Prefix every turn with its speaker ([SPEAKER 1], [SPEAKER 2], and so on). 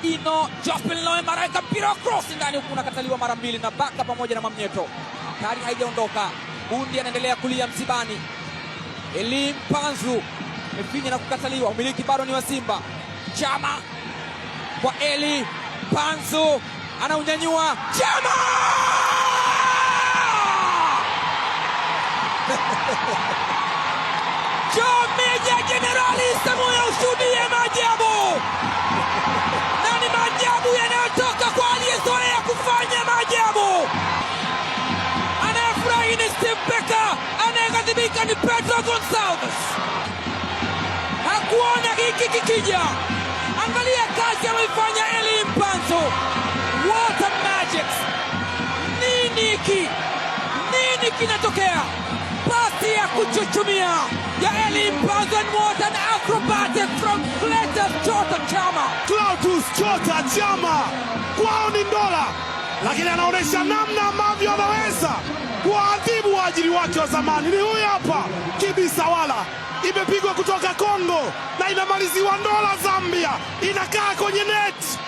[SPEAKER 1] Ino Jospin Loema anaweka mpira wa cross ndani huku unakataliwa mara mbili na Baka pamoja na Mwamnyeto. Kari haijaondoka. Bundi anaendelea kulia msibani. Eli Mpanzu amefinya na kukataliwa. Umiliki bado ni wa Simba. Chama kwa Eli Mpanzu anaunyanyua Chama! Meja Jenerali Samuel ushuhudie maajabu na ni maajabu yanayotoka kwa aliyezoea kufanya maajabu. Anayefurahi ni Steve Barker, anayeghadhibika ni Pedro Gonçalves. Hakuona hiki kikija. Angalia kazi ameifanya Eli Mpanzu. What a magic! Nini hiki? Nini kinatokea? Pasi ya kuchuchumia ya Eli Mpanzu and what an acrobatic from Clatous Chota Chama.
[SPEAKER 2] Clatous Chota Chama kwao ni ndola, lakini anaonyesha namna ambavyo anaweza kuwaadhibu waajiri wake wa zamani. Ni huyu hapa Kibisawala, imepigwa kutoka Kongo na inamaliziwa Ndola, Zambia, inakaa kwenye net.